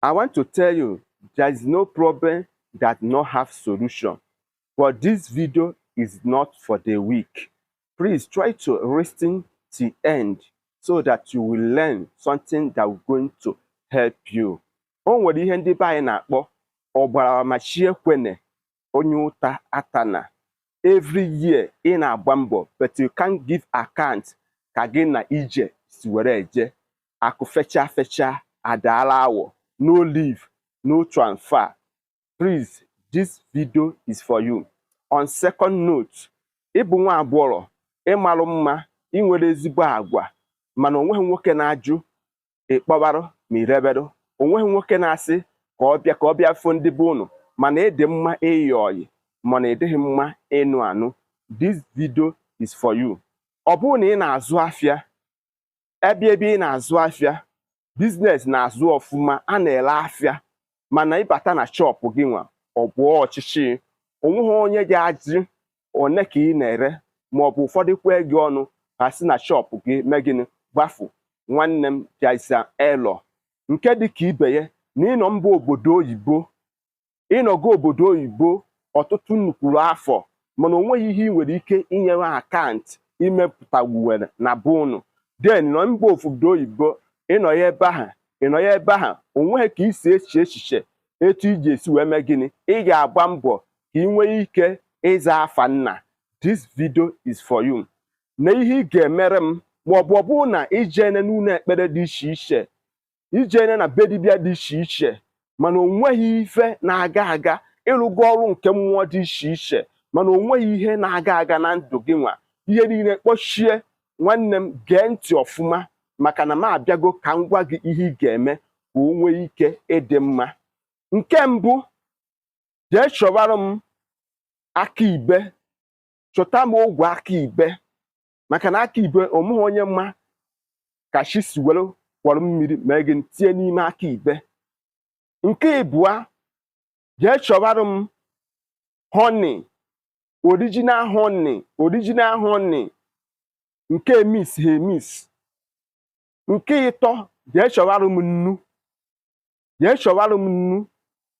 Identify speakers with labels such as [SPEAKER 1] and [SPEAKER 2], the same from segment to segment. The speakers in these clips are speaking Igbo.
[SPEAKER 1] I want to tell you, there is no problem that not have solution. But this video is not for the weak. Please try to listen to end so that you will learn something that will going to help you. O nwere ihe ndị be anyị na-akpọ ọgbara ma chi ekwene onye ụta atana. Every year ị na-agba mbọ, but you can't give account ka gị na ije si were eje. Akụ fecha fecha adaala awọ, no leave, no transfer. Please, this video is for you. On second note, ịbụ nwa agbọghọ ịmalụ mma, ị nwere ezigbo agwa, mana onweghị nwoke na-ajụ ịkpọbarụ ma ireberụ. Onweghị nwoke na-asị ka ọ bịa fụ ndị be unu, mana ịdị mma ịyị ọyị, mana ịdịghị mma ịnụ anụ. This video is for you. Ọ bụrụ na ị na-azụ afịa, ebe ị na-azụ afịa, business na-azụ ọfụma, a na-ere afịa, mana ịbata na shop gị nwa, ọ bụ ọchịchị, onweghị onye ga-ajụ one ka ị na-ere, maọbụ ụfọdụ kwee gị ọnụ, ha si na shop gị mee gịnị? Gbafu. Nwanne m, there is an error. Nke dị ka ibe ya na ịnọ mba obodo oyibo, ịnọgo obodo oyibo ọtụtụ nnukwuru afọ, mana onweghị ihe ị nwere ike inyewe account imepụtawuwere na be unu. Then nọ mba obodo oyibo, ịnọ ya ebe ahụ, ịnọ ya ebe ahụ, onweghị ka isi eche echiche etu iji esi wee mee gịnị. Ị ga-agba mbọ ka ị nwee ike ịza afa nna. This video is for you. Na ihe ị ga-emere m, maọbụ ọ bụrụ na ijene n'ụlọ ekpere dị iche iche, ijene na be dibịa dị iche iche, mana o nweghị ife na-aga aga, ịrụgo ọrụ nke mmụọ dị iche iche, mana o nweghị ihe na-aga aga na ndụ gị nwa, ihe niile kpọchie. Nwanne m, gee ntị ọfụma, maka na m abịago ka m gwa gị ihe ị ga-eme ka o nwee ike ịdị mma. Nke mbụ, jee chọwara m aka ibe, chọta m ogwe aka ibe, maka na aka ibe onweghị onye mma ka chi si were kwọrọ mmiri mee gị tinye n'ime aka ibe. Nke ịbụa, jee chọwara m honey, original honey, original honey nke mix ha emix. Nke ịtọ, jee chọwara m nnu, jee chọwara m nnu,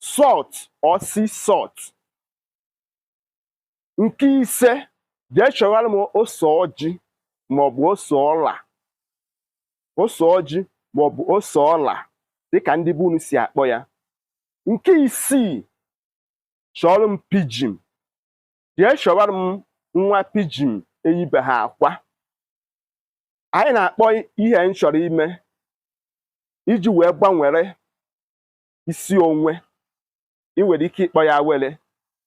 [SPEAKER 1] salt or sea salt. Nke ise, jee chọwara m ose ọjị maọbụ ose ọla, ose ọjị maọbụ ose ọla, dịka ndị be unu si akpọ ya. Nke isii, chọrọ m pigeon, jee chọwara m nwa pigeon eyibeghị akwa. Anyị na-akpọ ihe m chọrọ ime iji wee gbanwere isi onwe. Ị nwere ike ịkpọ ya awele,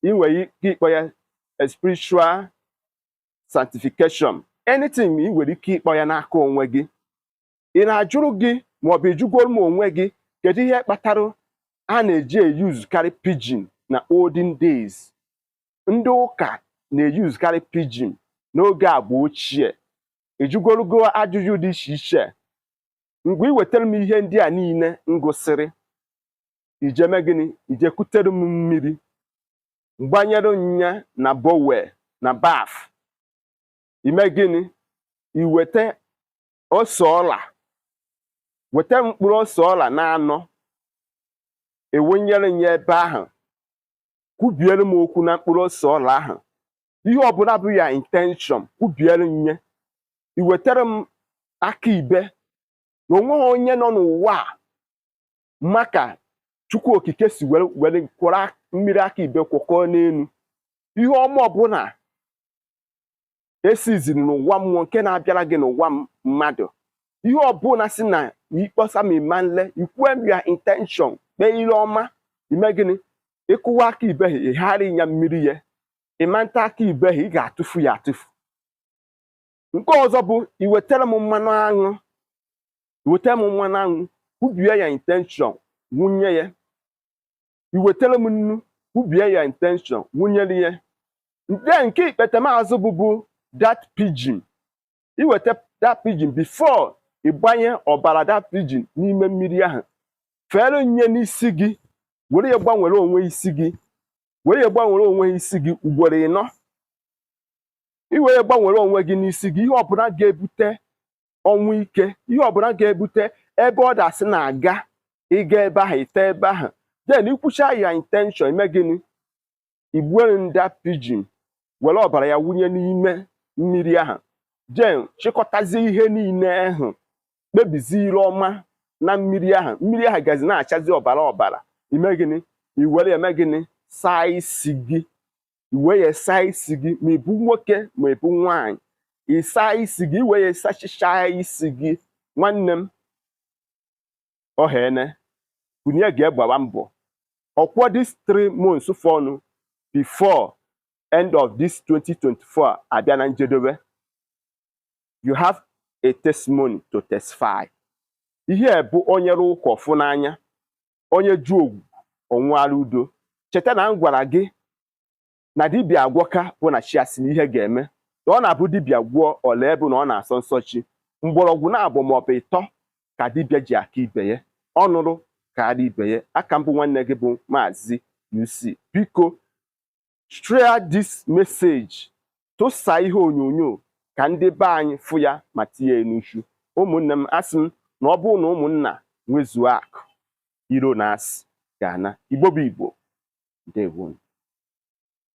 [SPEAKER 1] ị nwere ike ịkpọ ya a spiritual sanctification, anything ị nwere ike ịkpọ ya n'aka onwe gị. Ị na-ajụrụ gị maọbụ ịjụgoro m onwe gị, kedu ihe kpatara a na-eji eyuzukarị pigeon na olden days? Ndị ụka na-eyuzukarị pigeon n'oge agba ochie. Ejugorogo ajụjụ dị iche iche. Mgbe ị wetara m ihe ndị a niile m gụsịrị, ijeme gịnị? Ije kutere m mmiri, gbanyere nya na bowl, na bath. Ime gịnị? Iweta ose ọla, weta mkpụrụ ose ọla na anọ, ewunyere ya ebe ahụ, kwubiere m okwu na mkpụrụ ose ọla ahụ, ihe ọbụla bụ ya intention, kwubiere m ya. Iwetara m aka ibe na onweghị onye nọ n'ụwa a maka Chukwu Okike si were kwọrọ mmiri aka ibe kwọkọọ n'elu. Ihe ọma ọbụla esiziri n'ụwa mmụọ nke na-abịara gị n'ụwa mmadụ, ihe ọbụla si na ikpọsa ma ịma nle ikwue m ya intention, kpee ile ọma. Ime gịnị? Ịkụwa aka ibe ha, ịghara ịnya mmiri ya, ịma nta aka ibe ha, ị ga-atụfu ya atụfu. Nke ọzọ bụ iwetara m mmanụ aṅụ, iwetara m mmanụ aṅụ, kwubie ya intention, wunye ya. Iwetara m nnu, kwubie ya intention, wụnyere ya. Nke ikpetemazụ bụbu that pigeon. Iweta that pigeon, before ịgbanye ọbara that pigeon n'ime mmiri ahụ, fere nye n'isi gị, were ya gbanwere onwe isi gị, were ya gbanwere onwe isi gị ugboro ịnọ. Iwere gbanwere onwe gị n'isi gị, ihe ọbụla ga-ebute ọnwụ ike, ihe ọbụla ga-ebute ebe ọ dasị na-aga. Ị gaa ebe ahụ, ite ebe ahụ, then ikwucha ya intention, ime gịnị? Igbuere nda pigeon, were ọbara ya wunye n'ime mmiri ahụ, then chịkọtazie ihe niile ahụ, kpebizie ire ọma na mmiri ahụ. Mmiri ahụ gazi na-achazi ọbara ọbara. Ime gịnị? I were eme gịnị? Saa isi gị. Iwe ya saa isi gị, ma ị bụ nwoke ma ị bụ nwaanyị. Ị saa isi gị, iwe ya sachichaa isi gị. Nwanne m, oghene kunye ga-egbawa mbọ ọkwọ this 3 months fọnụ before end of this 2024 abịa na njedebe. You have a testimony to testify. Ihe bụ onye rụ ụka ọfụ n'anya, onye ju ogwu onwara udo. Cheta na m gwara gị na dibịa agwọka bụ na chi asị na ihe ga-eme na ọ na-abụ dibịa gwụọ ole bụ na ọ na-asọ nsọ chi. Mgbọrọgwụ na-abụ maọbụ ịtọ ka dibịa ji aka ibe ya ọ nụrụ ka ara ibe ya aka. Mbụ, nwanne gị bụ Maazị UC. Biko, share this message, tụsa ihe onyonyo ka ndị be anyị fụ ya ma tinye ya n'uchu. Ụmụnne m, asị m na ọ bụrụ na ụmụnna nwezuo akụ iro na asị ga-ana. Igbo bụ Igbo, ndewonu.